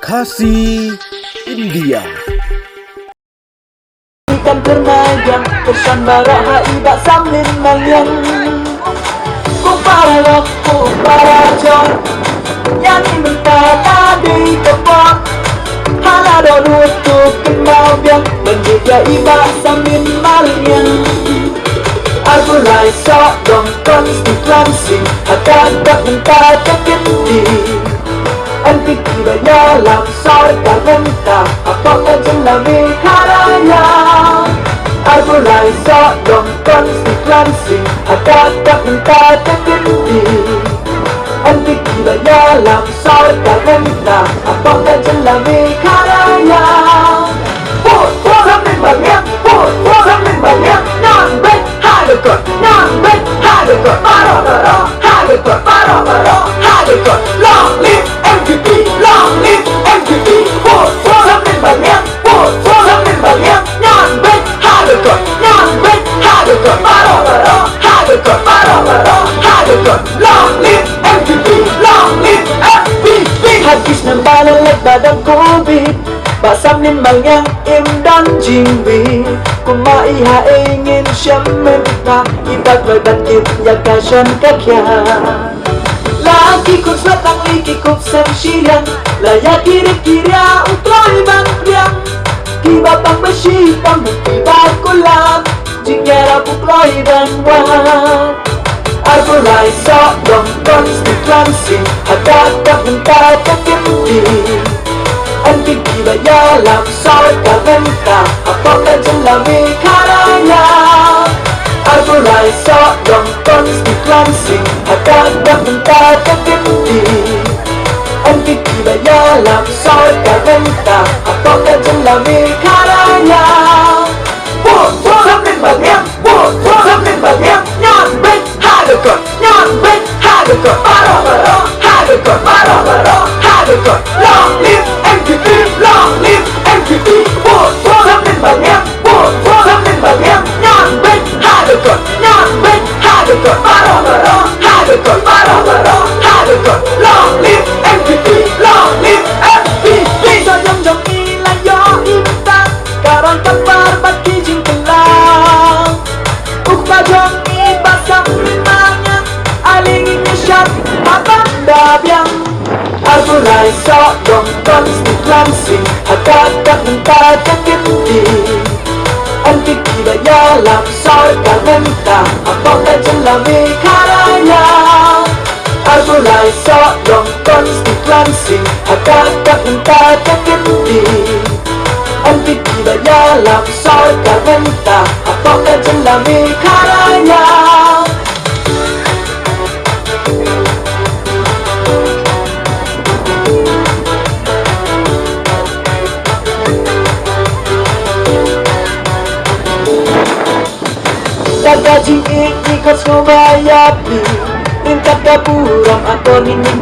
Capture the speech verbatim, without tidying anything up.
Khasi India. Kan kyrnai biang, kyrshan baroh ha i Bah Samlin Maliang. Ko para lok, ko para jong, ïa ngi mynta ka dei ka por. Hala dohnud to kynmaw biang, ban ïa i Bah Samlin Maliang. Arphew lai soh dong constituency, ha ka dap mynta ka kynti. N P P ba ïalam sorkar mynta hapoh ka jylla Meghalaya. Arphew lai soh dong constituency, ha ka dap mynta ka kynti. N P P ba ïalam sorkar mynta hapoh ka jylla Meghalaya. Vote for Samlin Maliang, vote for Samlin Maliang. Ngan beit ha ka kot, ngan beit ha ka kot, baroh baroh ha ka kot, baroh baroh ha ka kot. Long live N P P, long live N P P. Vote for Samlin Maliang, vote for Samlin Maliang. Ngan beit ha ka kot, ngan beit ha ka kot, baroh baroh ha ka kot, baroh baroh ha ka kot. Long live N P P, long live N P P. Ha ki snem ba la leit ba don Covid, Bah Samlin Maliang im don jingwi. Kumba i ha ei ngin shem mynta, i ba kloi ban kit ïa ka shan ka khia. La ki khun slap nang li ki kup sem shiliang, la ïa ki rit ki ria u kloi ban pdiang. Ki ba pang ba shi pang, ki ba kulam, jingïarap u kloi ban wan. Arphew lai soh dong constituency, ha ka dap mynta ka kynti. N P P ba ïalam sorkar mynta hapoh ka jylla Meghalaya. Arphew lai soh dong constituency, ha ka dap mynta ka kynti. N P P ba ïalam sorkar mynta hapoh ka jylla Meghalaya. Vote for Samlin Maliang, vote for Samlin Maliang. Ngan beit ha ka kot, ngan beit ha ka kot, baroh baroh ha ka kot, baroh baroh ha ka kot. Long live N P P, long live N P P. Vote for Samlin Maliang, vote for Samlin Maliang. Ngan beit ha ka kot, ngan beit ha ka kot, baroh baroh ha ka kot, baroh baroh ha ka kot. Long live N P P, long live N P P. Sa jong jong i la ïoh i mynta, ka rong ka par bad ki jingkylla. U kpa jong i Bah Samlin Maliang, ale ngin ïa shad ha ban da biang. Arphew lai soh dong constituency, ha ka dap mynta ka kynti. N P P ba ïalam sorkar mynta hapoh ka jylla Meghalaya. Arphew lai soh dong constituency, ha ka dap mynta ka kynti. N P P ba ïalam sorkar mynta hapoh ka jylla Meghalaya. Kata jingïeit ngi khot sngewbha ïa phi. Ryngkat ka burom akor ngin ïeng